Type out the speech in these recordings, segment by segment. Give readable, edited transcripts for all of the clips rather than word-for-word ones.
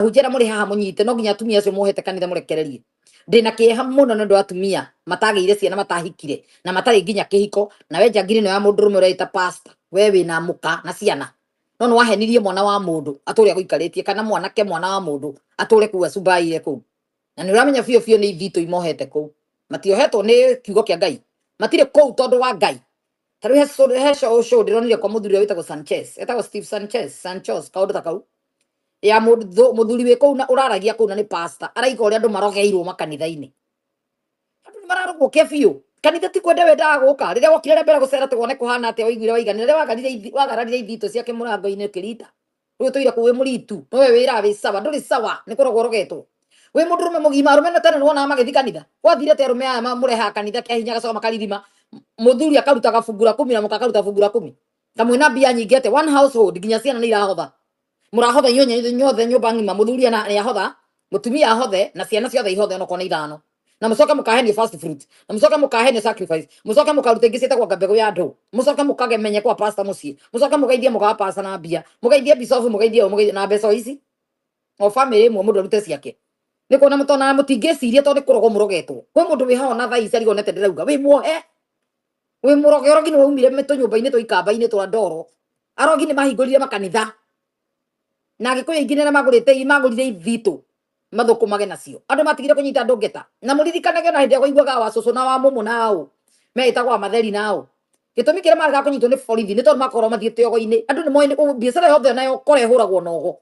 Ahunjia arĩa mũrĩ haha mũnyite, no nginya atumia acio muohete kanitha mũrekererie. Ndĩna kĩeha mũno nĩ ũndũ wa atumia matagĩire ciana, matahikire na matarĩ nginya kĩhiko. Na we njangiri ĩno ya mũndũrũme ũreĩta pastor, we wĩna mũka na ciana, no nĩ wahenirie mwana wa mũndũ atũre agũikarĩtie, kana mwanake mwana wa mũndũ atũre kũu acumbaire kũu, na nĩ ũramenya biũ biũ nĩ ithitũ imohete kũu. Matiohetwo nĩ kiugo kĩa Ngai, matirĩ kũu tondũ wa Ngai. Ta rĩu he show ndĩronire kwa mũthuri ũrĩa wĩtagwo Sanchez, etagwo Steve Sanchez, Sanchez, kaũndũ ta kau, ya mũthuri wĩ kũu na ũraragia kũu na nĩ pastor, araiga ũrĩa andũ marogeirwo makanitha-inĩ. Andũ nĩ mararogwo kĩa biũ. Kanitha ti kwenda wendaga gũka. Rĩrĩa wokire rĩa mbere gũcera tũwone kũhana atĩa, waiguire waiganĩra. Rĩrĩa wagararire ithitũ ciake mũrango-inĩ ũkĩrita, rĩu ũtũire kũu wĩ mũritu, nowe wĩraga wĩ sawa. Ndũrĩ sawa, nĩ kũrogwo ũrogetwo. Wĩ mũndũrũme mũgima, arũme na tene nĩwonaga magĩthiĩ kanitha. Gwathire atĩa arũme aya mũrehaga kanitha kĩa hinya gacoka makaririma, mũthuri akarutaga fungu la kumi na mũka akaruta fungu la kumi, ta mwĩna mbia nyingĩ atĩa? One household nginya ciana nĩ irahotha. Mũrahotha inyuĩ inyuothe nyũmba ng'ima, mũthuri ana nĩ ahotha, mũtumia ahothe, na ciana ciothe ihothe onokorwo nĩ ithano. Na mũcoke mũkahenio first fruit, na mũcoke mũkahenio sacrifice, mũcoke mũkaruta ingĩ ciĩtagwo anga mbegũ ya ndũ, mũcoke mũkagemenye kwa pastor mũciĩ, mũcoke mũgeithie mũka wa pastor na mbia, mũgeithie bishop, mũgeithie ũũ, mũgeithie na mbeca o ici. O family ĩmwe mũndũ arute ciake. Nĩ kuona mũtonaga mũtingĩciria tondũ nĩ kũrogwo mũrogetwo. Kwĩ mũndũ wĩ haha ona thaa ici arigwo nĩ atĩa ndĩrauga, wĩ muohe, wĩ mũroge. Ũrogi nĩ waumire tũnyũmba-inĩ twa ikamba-inĩ twa ndoro. Arogi nĩ mahingũrire makanitha, na Agĩkũyũ aingĩ nĩ arĩa magũrire ithitũ mathũkũmage nacio. Andũ matigire kũnyita andũ ngeta. Na mũririkanage ona hĩndĩ ĩrĩa kũiguaga wa cũcũ na wa mũmũ na ũ meĩtagwo amatheri na ũ, gĩtũmi kĩrĩa maregaga kũnyitwo nĩ borithi nĩ tondũ makorwo mathiĩte ogo-inĩ. Andũ nĩ moĩ biacara yothe nayo kora ĩhũragwo na ũgo.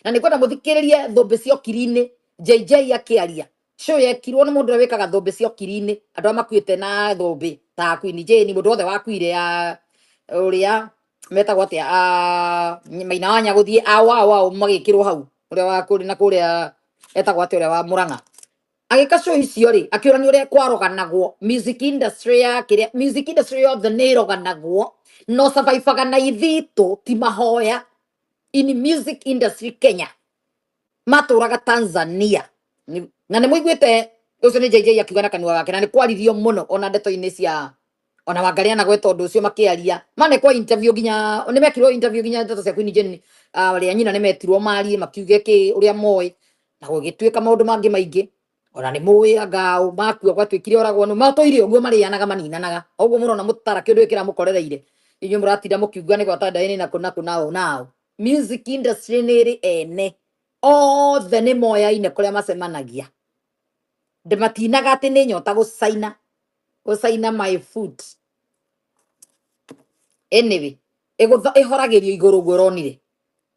Na nĩ kwenda mũthikĩrĩrie thũmbĩ cia ũkiri-inĩ, JJ akĩaria. Show yekirwo nĩ mũndũ ũrĩa wĩkaga thũmbĩ cia ũkiri-inĩ, andũ arĩa makuĩte na thũmbĩ ta Queen Jane, mũndũ wothe wakuire ya ũrĩa metagwo atĩa, Maina wa Nyagũthiĩ, ao ao ao magĩkĩrwo hau, ũrĩa wa kũrĩ na kũrĩa etagwo atĩa, ũrĩa wa Mũrang'a. Agĩka show icio rĩ, akĩũrania ũrĩa kwaroganagwo music industry ya kĩrĩa, music industry yothe nĩ ĩroganagwo, no survivaga na ithitũ ti mahoya. In music industry Kenya matũraga Tanzania. Na nĩ mũiguĩte ũcio nĩ JJ akiuga na kanua gake, na nĩ kwaririo mũno ona ndeto-inĩ cia ona Wangarĩ anagweta ũndũ ũcio makĩaria manekwo interview, nginya nĩ mekirwo interview, nginya ndeto cia Queen Jane arĩa nyina nĩ metirwo marie makiuge kĩ ũrĩa moĩ, na gũgĩtuĩka maũndũ mangĩ maingĩ. Ona nĩ mũĩ anga makua gwatuĩkire oragwo nũ, matũire ũguo marĩanaga maninanaga ũguo mũrona mũtara kĩndũ gĩkĩ kĩramũkorereire inyuĩ mũratinda mũkiuga nĩ gwata ndaĩ na kũ na kũ nao nao. Music industry nĩ ĩrĩ ene othe nĩ moyaine kũrĩa macemanagia, matinaga atĩ nĩ nyota gũcaina gũcaina my foot. Anyway, ĩhoragĩrio igũrũ ũguo ũronire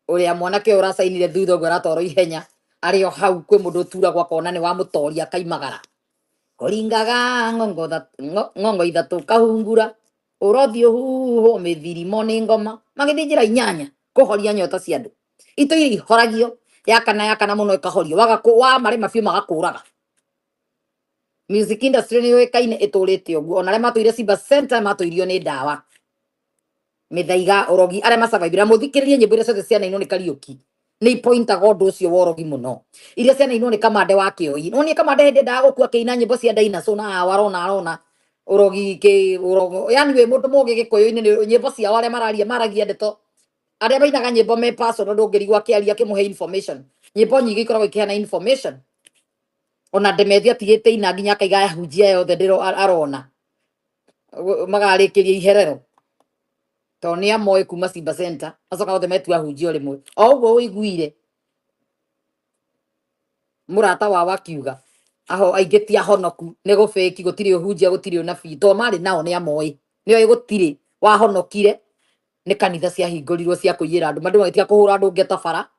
ũrĩa mwanake ũyũ ũracainire thutha ũguo aratwarwo ihenya, arĩ o hau kwĩ mũndũ ũturagwo akona nĩ wamũtoria akaimagara kũringaga ng'ongo ithatũ kahungura ũrothiĩ ũhuhwo mĩthirimo nĩ ngoma magĩthiĩ njĩra inyanya kũhoria nyota cia andũ. Itũire ihoragio yakana yakana mũno ĩkahorio, waga wamarĩma biũ magakũraga. Music industry nĩ yũĩkaine ĩtũrĩte ũguo, ona arĩa matũire Simba Center matũirio nĩ ndawa mĩthaiga ũrogi, arĩa masurvive. Mũthikĩrĩrie nyĩmbo iria ciothe cianainwo nĩ Kariũki nĩ ipointaga ũndũ ũcio wa ũrogi mũno, iria cianainwo nĩ Kamande wa Kĩoi. No niĩ Kamande hĩndĩ endaga gũkua akĩina nyĩmbo cia Dinosaur na arona arona ũrogi kĩ ũrogo, yani wĩ mũndũ mũgĩ gĩkũyũ-inĩ nĩ nyĩmbo ciao arĩa mararia maragia ndeto, arĩa mainaga nyĩmbo me personal, ndũngĩrigwo akĩaria akĩmũhe information. Nyĩmbo nyingĩ ikoragwo ikĩheana information. Ona Ndemethi atigĩte ina nginya akaiga ahunjia yothe ndĩro arona magarĩkĩria iherero tondũ nĩ amoĩ kuma Simba Center, acoka othe metua ahunjia o rĩmwe. O ũguo ũiguire mũrata wao akiuga aho aingĩ ti ahonoku, nĩ gũbĩki, gũtirĩ ũhunjia, gũtirĩ ũnabii, tondũ marĩ nao nĩ amoĩ, nĩoĩ gũtirĩ wahonokire. Nĩ kanitha ciahingũrirwo cia kũiyĩra andũ, andũ magĩtiga kũhũra andũ ngeta bara.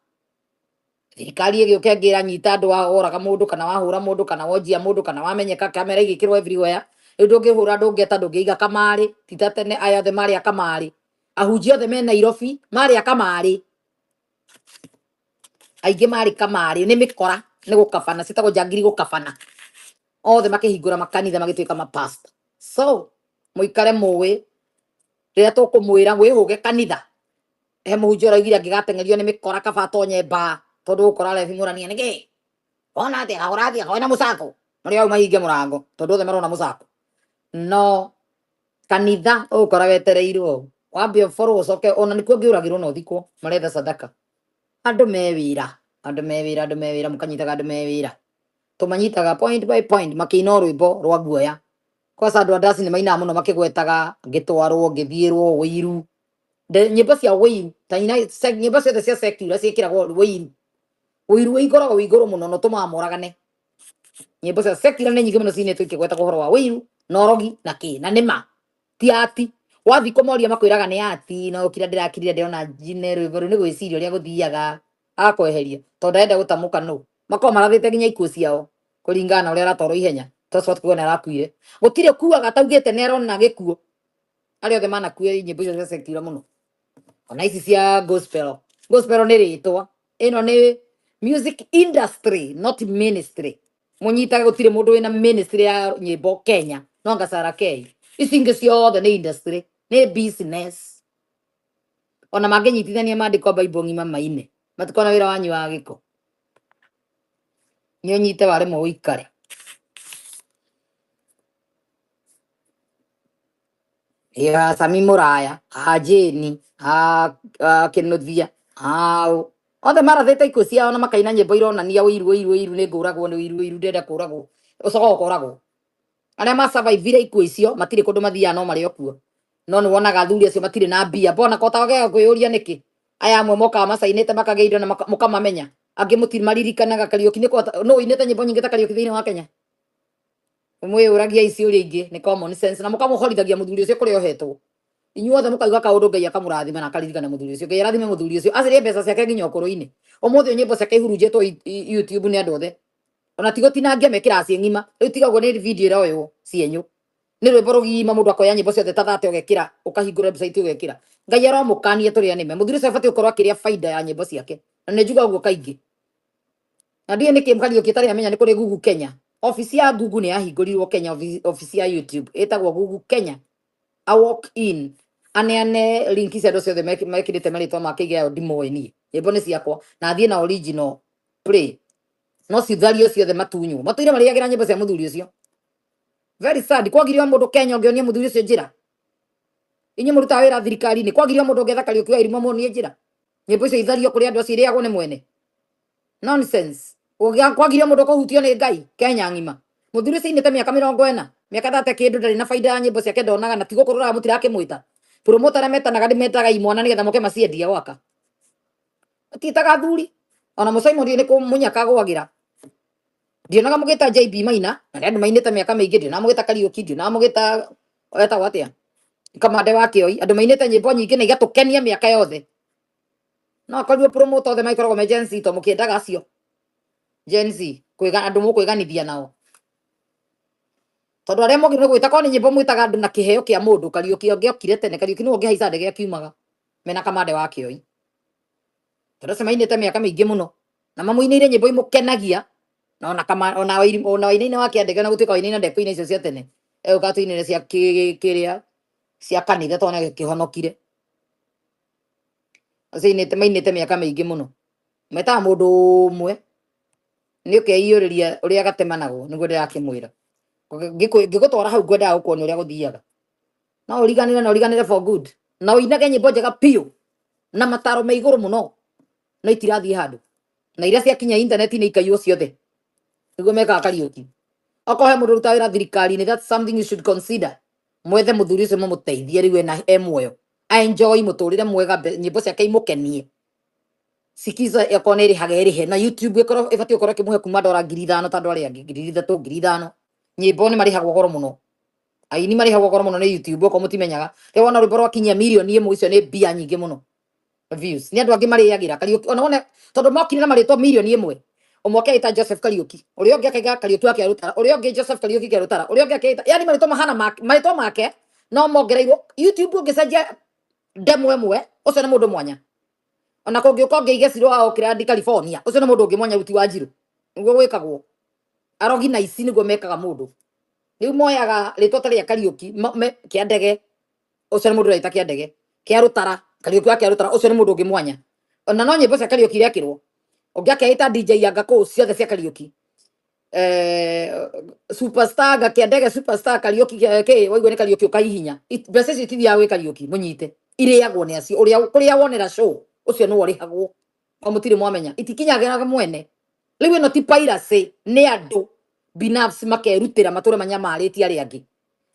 Thirikari ĩgĩũka ĩngĩ ĩranyita andũ, woraga mũndũ kana wahũra mũndũ kana wonjia mũndũ kana wamenyeka, kamera igĩkĩrwo everywhere. Rĩu ndũngĩhũra andũ ngeta, ndũngĩiga kamarĩ ti ta tene. Aya othe marĩ a kamarĩ, ahunjia othe me Nairobi marĩ a kamarĩ, aingĩ marĩ kamarĩ, nĩ mĩkora, nĩ gũkabana, ciĩtagwo njangiri gũkabana. Othe makĩhingũra makanitha magĩtuĩka mapasta. So mũikare mũĩ rĩrĩa tũkũmwĩra wĩhũge kanitha, he mũhunjia ũraugire angĩgateng'erio nĩ mĩkora kaba atonye mbaa, tondũ gũkora rebi mũrania nĩkĩ wona atĩa ũrathiĩ wĩna mũcako marĩa hau mahinge mũrango tondũ othe marona mũcako. No kanitha ũgũkora wetereirwo wambe ũborwo ũcoke ona nĩkuo ũngĩũragĩrwo na ũthikwo maretha sadaka. Andũ me wĩra. Andũ me wĩra, andũ me wĩra, mũkanyitaga andũ me wĩra. Tũmanyitaga point by point makĩina o rwĩmbo rwa guoya. Kwanza andũ a ndaci nĩ mainaga mũno makĩgwetaga ngĩtwarwo, ngĩthiĩrwo, wĩiru. Nyĩmbo cia wĩiru, ta ina, nyĩmbo ciothe cia secular ciĩkĩragwo wĩiru. Wĩiru wĩ igũrũ wĩ igũrũ mũno na ũtũmaga moragane. Nyĩmbo cia secular nĩ nyingĩ mũno cinĩtwo ikĩgwetaga ũhoro wa wĩiru na ũrogi na kĩ, na nĩ ma. Ti ati. Wathiĩ kũmoria makwĩraga nĩ ati, no ũkira ndĩrakirire ndĩrona njine rwĩmbo rũu nĩ gwĩciria ũrĩa gũthiaga. Agakweheria tondũ ndarenda gũtamũka nũ. Makoragwo marathĩte nginya ikuũ ciao kũringana na ũrĩa aratwarwo ihenya. Tondũ kuga nĩ arakuire. Gũtirĩ ũkuaga ataugĩte nĩ arona gĩkuũ. Arĩa othe manakua nyĩmbo icio cia secular mũno. Ona ici cia gospel. Gospel nĩ rĩtwa. Ĩno nĩ music industry, not ministry. Mũnyitaga gũtirĩ mũndũ wĩna ministry ya nyĩmbo Kenya. No anga Sarah K. Ici ingĩ ciothe nĩ industry, nĩ business. Ona mangĩnyitithania maandĩko Bible ng'ima maine. Matikona wĩra wanyu wa gĩko. Nĩ ũnyite waremwo ũikare. Ya Sami Mũraya, a Jane, a Kĩnuthia, a othe marathĩte ikuũ ciao na makaina nyĩmbo ironania ũiru ũiru ũiru nĩ ngũragwo nĩ ũiru ũiru ndĩrenda kũragwo. Ũcoka ũkoragwo. Arĩa ma survive ikuũ icio matirĩ kũndũ mathiaga no marĩ o kuo. No nĩ wonaga athuri acio matirĩ na mbia. Mbona kota wagega kwĩyũria nĩkĩ? Aya amwe mokaga macainĩte makagĩa indo na mũkamamenya. Angĩ mũtimaririkanaga. Kariũki nĩ kwata no ũinĩte nyĩmbo nyingĩ ta Kariũki thĩinĩ wa Kenya. Mwĩyũragia ici ũrĩa ingĩ nĩ common sense na mũkamũhorithagia mũthuri ũcio kũrĩa ohetwo. Inyuothe mũkauga kaũndũ Ngai akamũrathima na akaririkana mũthuri ũcio. Ngai arathime mũthuri ũcio. Acirĩe mbeca ciake nginya ũkũrũ-inĩ. Ũmũthĩ nyĩmbo ciake ihurunjĩtwo YouTube nĩ andũ othe. Ona ti gũtinangia mekĩraga ciĩ ng'ima. Rĩu tiga ũguo nĩ video ĩroywo cienyũ. Nĩ rwĩmbo rũgima mũndũ akoya nyĩmbo ciothe ta thate ũgekĩra, ũkahingũra website ũgekĩra. Ngai aromũkania tũrĩ anĩme. Mũthuri ũcio abatiĩ gũkorwo akĩrĩa baida ya nyĩmbo ciake. Na nĩ njugaga ũguo kaingĩ. Na ndiũĩ nĩkĩ Kariũki ĩtarĩ amenya nĩ kũrĩ Google Kenya. Office ya Google nĩ yahingũrirwo Kenya, office ya YouTube ĩtagwo Google Kenya. A walk in aneane link cia andũ ciothe mekĩrĩte marĩtwa make igeo ndimoĩ niĩ. Nyĩmbo nĩ ciakwa na thiĩ na original play. No cithario ciothe matunywo. Matũire marĩagĩra nyĩmbo cia mũthuri ũcio. Very sad. Kwagire o mũndũ Kenya ũngĩonia mũthuri ũcio njĩra. Inyuĩ mũrutaga wĩra thirikari-inĩ. Kwagire o mũndũ ũngetha Kariũki wa Irima muonie njĩra. Nyĩmbo icio ithario kũrĩ andũ acio irĩagwo nĩ mwene. Nonsense. Kwagire mũndũ kũhutio nĩ Ngai Kenya ng'ima. Mũthuri ũcio ainĩte mĩaka 40, mĩaka 30 kĩndũ ndarĩ na baida ya nyĩmbo ciake ndonaga na tigo kũrũraga mũtirakĩmwĩta. Promoter arĩa metanaga nĩ metaga imwana nĩgetha moke maciendie gwaka. Matiĩtaga athuri. Ona Mũcaimo ndiũĩ nĩ kũmũnyaka agũagĩra. Ndionaga mũgĩta JB Maina, na nĩ andũ mainĩte mĩaka mĩingĩ, ndionaga mũgĩta Kariũki, ndionaga mũgĩta etagwo atĩa? Kamande wa Kĩoi, andũ mainĩte nyĩmbo nyingĩ na igatũkenia mĩaka yothe. No akorirwo promoter othe magĩkoragwo me Gen Z to mũkĩendaga acio. Gen Z, kwĩga andũ mũkwĩganithia nao. Tondũ arĩa mogire gwĩta korwo nĩ nyĩmbo mwĩtaga andũ na kĩheo kĩa mũndũ, Kariũki angĩokire tene, Kariũki nĩwe ũngĩhaica ndege akiumaga mena Kamande wa Kĩoi. Tondũ acio mainĩte mĩaka mĩingĩ mũno na mamũinĩire nyĩmbo imũkenagia na ona kama ona ona Wainaina wa Kĩandege ona gũtuĩka Wainaina ndekũina icio cia tene egũka atũinĩre cia kĩrĩa cia kanitha tondũ nĩakĩhonokire. Acio ainĩte mainĩte mĩaka mĩingĩ mũno. Metaga mũndũ ũmwe nĩ ũkeiyũrĩria ũrĩa gatemanagwo nĩguo ndĩrakĩmwĩra. Ngĩgũtwara hau ngwendaga gũkuonia ũrĩa gũthiaga. No ũriganĩre na ũriganĩre for good. Na ũinage nyĩmbo njega biũ na mataro me igũrũ mũno no itirathiĩ handũ. Na iria ciakinya intaneti-inĩ ikaiywo ciothe. Nĩguo mekaga Kariũki. Okorwo he mũndũ ũrutaga wĩra thirikari-inĩ, that's something you should consider. Mwethe mũthuri ũcio mũmũteithie rĩu ena e muoyo. A enjoy mũtũrĩre mwega, nyĩmbo ciake imũkenie. Sikiza okorwo nĩ ĩrĩhaga ĩrĩhe na YouTube ĩkorwo ĩbatiĩ gũkorwo ĩkĩmũhe kuma dora 5,000 ta andũ arĩa angĩ, 3,000, 5,000. Nyĩmbo nĩ marĩhagwo goro mũno. Aini marĩhagwo goro mũno nĩ YouTube okorwo mũtimenyaga. Rĩu wona rwĩmbo rwakinyia mirioni 1 icio nĩ mbia nyingĩ mũno. Views. Nĩ andũ angĩ marĩagĩra Kariũki ona wone tondũ mokire na marĩtwa mirioni 1. Ũmwe akeita Joseph Kariũki, ũrĩa ũngĩ akaiga Kariũki wa Kĩarũtara, ũrĩa ũngĩ Joseph Kariũki Kĩarũtara, ũrĩa ũngĩ akeita, yani marĩtwa mahana make, marĩtwa make no mongereirwo. YouTube ũngĩcenjia ndemwa ĩmwe, ũcio nĩ mũndũ mwanya. Ona kũngĩũka ũngĩ Igecirwo wa Oakland California, ũcio nĩ mũndũ ũngĩ mwanya ruti wa Njirũ. Nĩguo gwĩkagwo. Arogi na ici nĩguo mekaga mũndũ. Rĩu moyaga rĩtwa ta rĩa Kariũki, Kĩandege, ũcio nĩ mũndũ ũreita Kĩandege, Kĩarũtara, Kariũki wa Kĩarũtara, ũcio nĩ mũndũ ũngĩ mwanya. Ona no nyĩmbo cia Kariũki irekĩrwo. Ũngĩ akeita DJ anga kũu ciothe cia Kariũki. Superstar anga Kĩandege, superstar Kariũki kĩ, waigua nĩ Kariũki ũkahihinya. Mbeca icio itithiaga gwĩ Kariũki, mũnyite. Irĩagwo nĩ acio. Ũrĩa kũrĩa wonera show, ũcio nĩwe ũrĩhagwo. Ko mũtirĩ mwamenya itikinyagĩra mwene. Rĩu ĩno ti piracy, nĩ andũ binafsi makerutĩra matũre manyamarĩtie arĩa angĩ.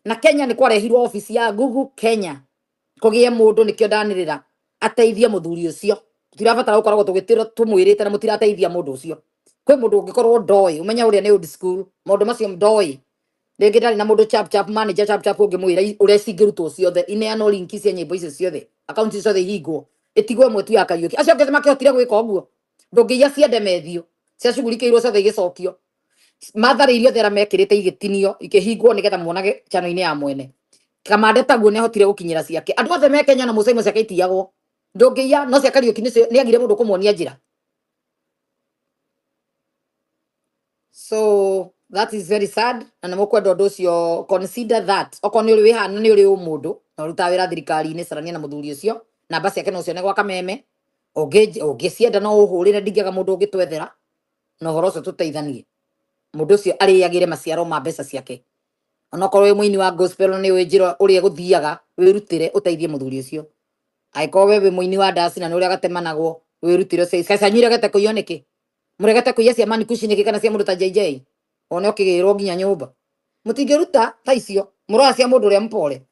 Na Kenya nĩ kwarehirwo office ya Google Kenya kũgĩe mũndũ, nĩkĩo ndanĩrĩra ateithie mũthuri ũcio. Tũtirabatara gũkoragwo tũgĩtĩrwo tũmwĩrĩte na mũtirateithia mũndũ ũcio. Kwĩ mũndũ ũngĩkorwo ndoĩ, ũmenye ũrĩa nĩ old school, maũndũ macio ndoĩ. Rĩngĩ ndarĩ na mũndũ chap chap manager chap chap ũngĩmwĩra ũrĩa cingĩrutwo ciothe, ineanwo link cia nyĩmbo icio ciothe, akaunti icio ciothe ihingwo, ĩtigwo ĩmwe tu ya Kariũki. Acio angĩ makĩhotire gwĩka ũguo, ndũngĩiya ciende methio, ciacugurikĩirwo ciothe igĩcokio. Matharĩ iria othe arĩa mekĩrĩte igĩtinio ikĩhingwo nĩgetha muonage channel-inĩ ya mwene. Kamande taguo nĩ ahotire gũkinyĩra ciake. Andũ othe me Kenya na Mũcaimo ciake itiyagwo, ndũngĩiya, no cia Kariũki nĩcio nĩ agire mũndũ kũmuonia njĩra. So that is very sad, na nĩ mũkwenda ũndũ ũcio, consider that. Okorwo nĩ ũrĩ wĩhana, nĩ ũrĩ ũmũndũ na ũrutaga wĩra thirikari-inĩ, carania na mũthuri ũcio, namba ciake no cione gwa Kameme. Ũngĩcienda no ũhũrĩre, ndingĩaga mũndũ ũngĩtwethera na ũhoro ũcio tũteithanie. Mũndũ ũcio arĩagĩre maciaro ma mbeca ciake. Onokorwo wĩ mũini wa gospel nĩ ũĩ njĩra ũrĩa gũthiaga, wĩrutĩre ũteithie mũthuri ũcio. Angĩkorwo we wĩ mũini wa ndaci na nĩ ũrĩa gatemanagwo, wĩrutĩre ũcio. Kacanyu iregete kũiywo nĩkĩ? Mũregete kũiya cia Manikushi nĩkĩ kana cia mũndũ ta JJ? One ũkĩgĩrwo nginya nyũmba. Mũtingĩruta ta icio, mũroya cia mũndũ ũrĩa mpore.